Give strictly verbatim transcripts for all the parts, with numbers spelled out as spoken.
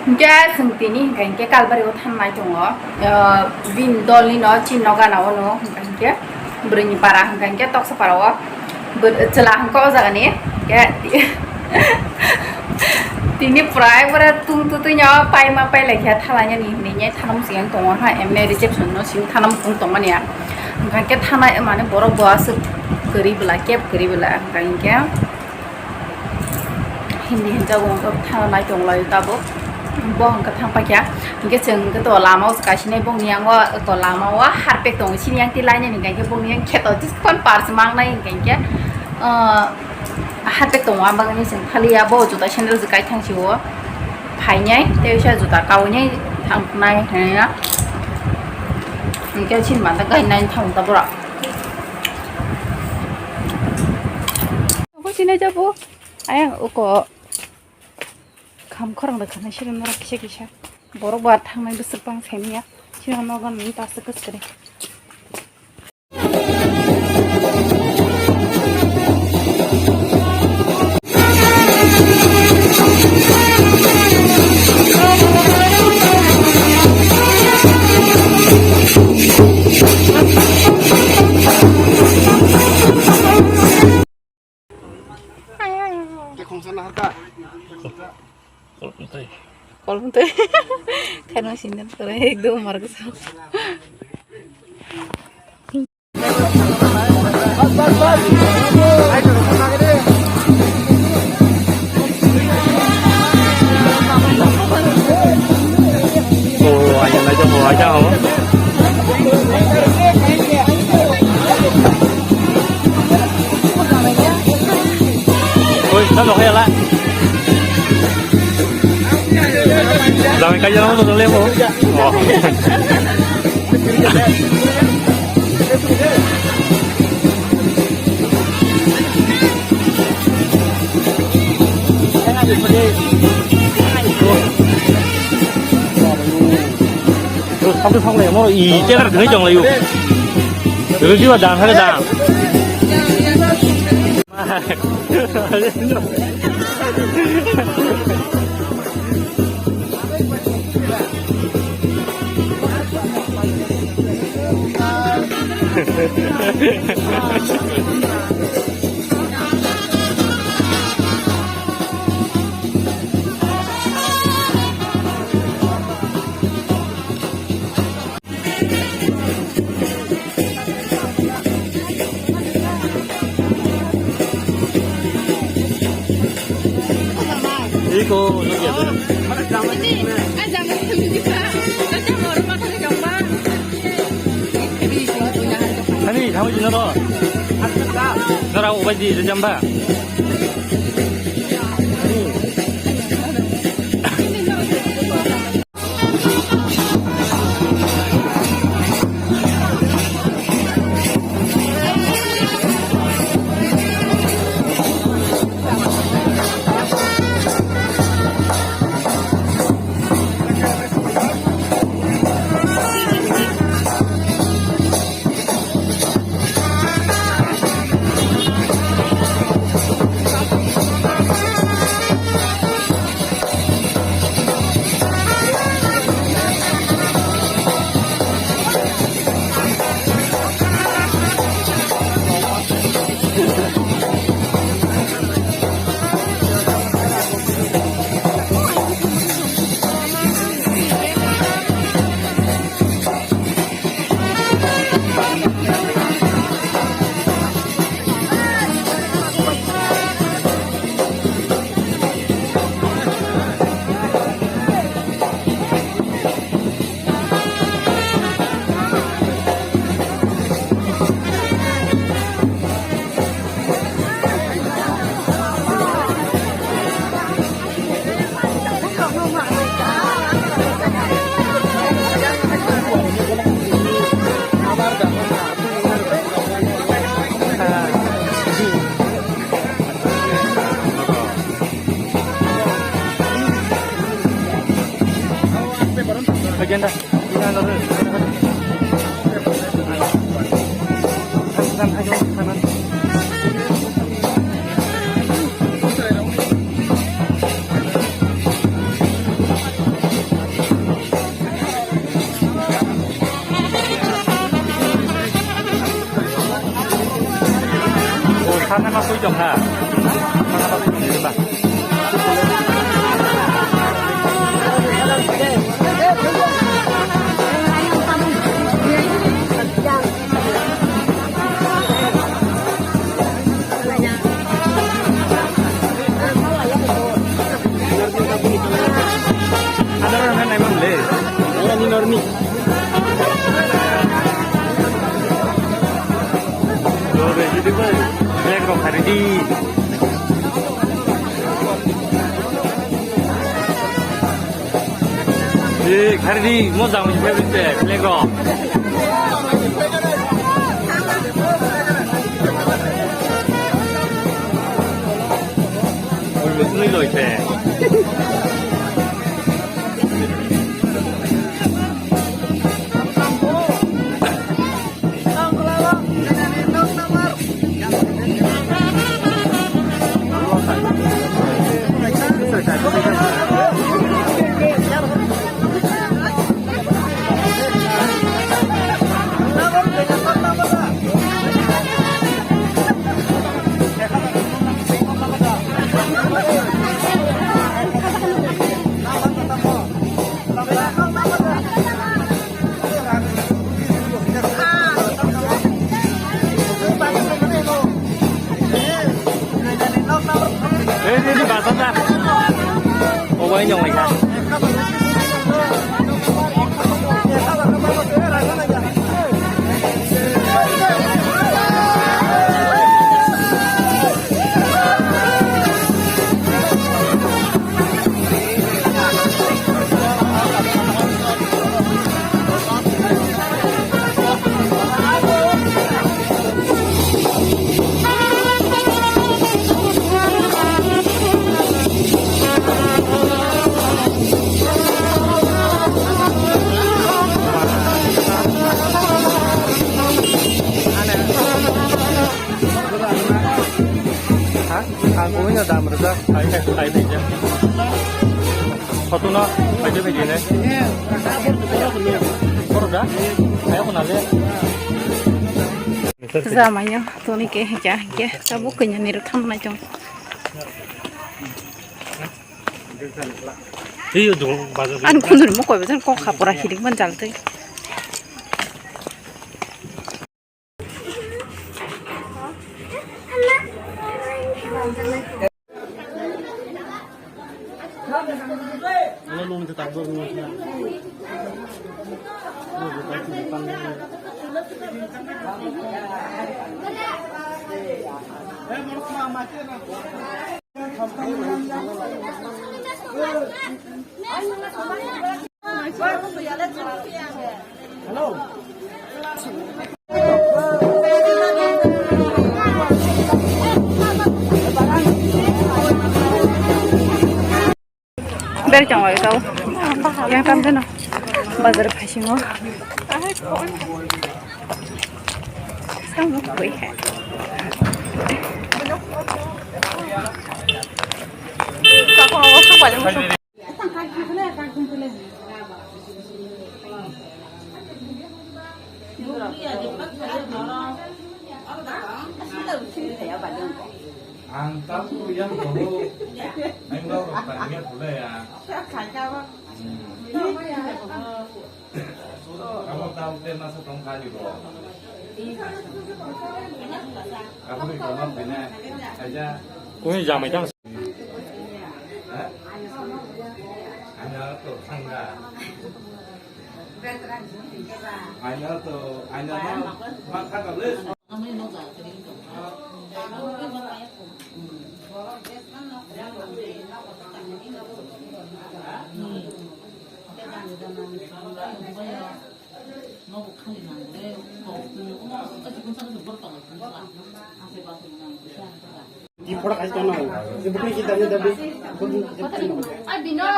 Hingke chwng tini hingka hingke Kalbari o thangnai tongo. Ah, bini dol ni no, chini no gana o no hingka hingke bwrwi ni para hingka hingke toksa para o bw-, chwla hingka o jaga ni hingke tini prai bwrwi tung tutui no paima pai lai khe thalai nani hinui thana muchung yang tongo ha, emne reception no simi thana muchung tongmani ya. Hingka hingke thana mane borok bo aswk kwrwi bwla, keb kwrwi bwla hingka hingke. Hindi hinjago wngkha thana nai tong lai tabuk. Bo wngkha thang paikha. Hingke chwng hingke to lama o kaisa nai bongni yango to lama o harpek tongo. Chini yang tilai nai hingke bongni yang kheto jiskon pars mangnai hingke hingke, ah, harpek tongo. Ang bagwi chwng thaliya bo juta sandal je kai thang si o phainai tei usa juta kaui nai thang nai hwnna. Hingke chini manta gai nai thang ta bora. Obo chini jabo. Ayang uko kham khorang da khana siro norok kisa kisa. Borok bo ar thangnai bwswk bang saimanya. Siro nogo nini ta aswk kwswk kwrwi. Kolom tei. Khaina sinan pore ekdom mar kisa. Oh, aja aja, oh, aja, oh. Oi, tamo kaya la. Dami kaya la mo to le mo. Oh. Sampai sampai mo i chegar gini jong layu. Terus juga dan ada dan. Iko, no kiya. Ani, kamu jino ro. Nara ubai di jamba. Agenda. Tongkha. Ada orang main main le. Ini normi. Dore, jadi gue, black rock hari di. Eh, hari di, mau jangan favorite black rock. Oi, betul ni loh, itu. Eh, ini, ini basah, Pak. Oh, ini yang lagi. Ha? Ang kuwi na dam rwjak. Ai, ai, ai, ai. Photo na, ai, ai, ai, ne. Photo da? Ai, ako na le. Jamayo, toni ke, ke, ke, tabuk kanya ni rwtham na jong. Hiyo do, bazar. An kundur mo koi bazar ko khapora hiring ban jal tei. Ber chong ai tau. Yang tam jeno. Bazar phai singo. Samung koi hai. Ang tahu yang tahu. Ang tahu tanya boleh ya. Hmm. Kamu tahu dia masa tong kali bro. Kamu di kamar bina. Aja. Kung jamai tang. Hah? Hanya tuh tangga. Aina to, aina ma, ma kha ka ble. Di photo khai tong nang. Di buku kita ni tadi. Ai bino.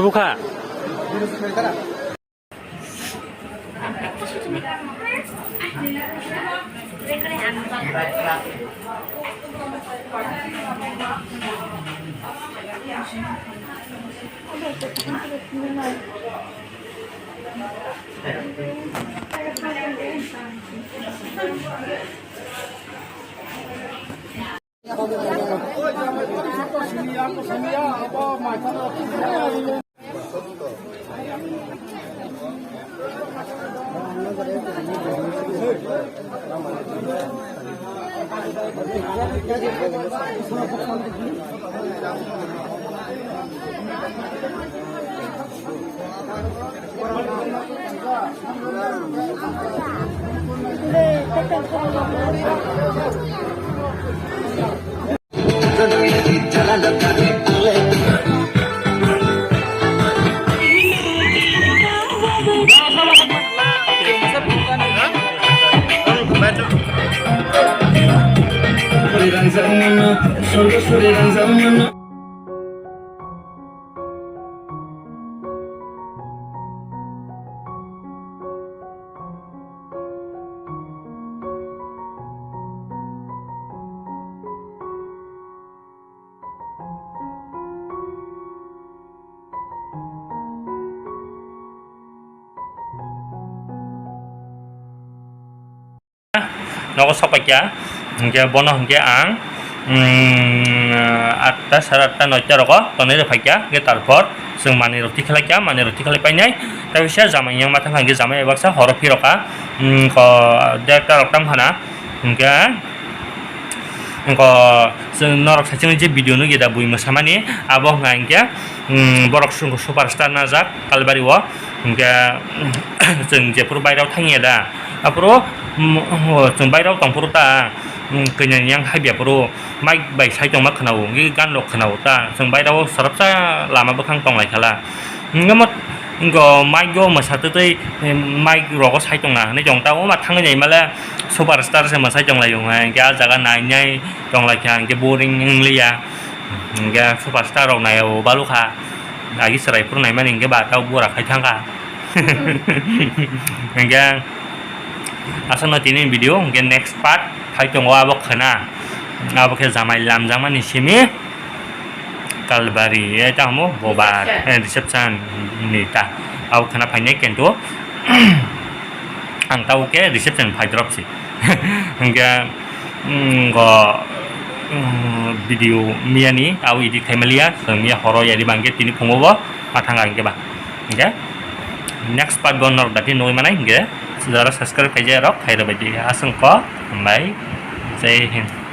Bukha. Nogo sokpaikha, hinkhe bono hinkhe ang, mm, atta, sare atta, noita rogo tonwi rwphaikha, hinkhe tarpor chwng manwirok tikhlaikha, manwirok tikhlai painai, tei kisa jamai yang ma thangkha, hinkhe jamai bai baksa horo phirokha, mm, ko director rok tamo phano, hinkhe, ko chwng norok saichung je video nukya da bui mwsamani, abo wngkha hinkhe, mm, borok superstar najak Kalbari o. Hinkhe chwng jephuru bairao thangya da, aphuru, mm, chwng bairao tongphuru ta, mm, kanya yang habya phuru mic bai sai tongma khwnao, hinkhe gan rok khwnao ta, chwng bairao sarapsa lama bwkhang tonglaikhala. Hinkhe mo, hinkhe mic o mwsa twtwi, mic rogo sai tongna hinwi tong ta, o ma thangwi naimale superstar se mwsai tonglaio, hinkhe ah jaga nainai tonglaikha, hinkhe boring wngliya. Hinkhe superstar rok nai o balukha, agi chwrai phuru naimani hinkhe ba tao bura khai thangkha. Hinkhe aswkno tini video, hinkhe next part phai tongo, abo khwna, abo khe jamai lamjakmani simi Kalbari, eh, tamo bobar, eh, reception ni ta, abo khwna phainai kento. Ang tabo khe reception phai drop si. Hinkhe, mm, go, mm, video miyani abo edit khai maliya, chwng miya horo yari bangkhe tini phungo bo ma thanga hinkhe ba. Hinkhe next part bo norok dati nugwi manai hinkhe jara subscribe khaijak rok khai rwbaidi. Aswk kok, hambai, Jai Hind.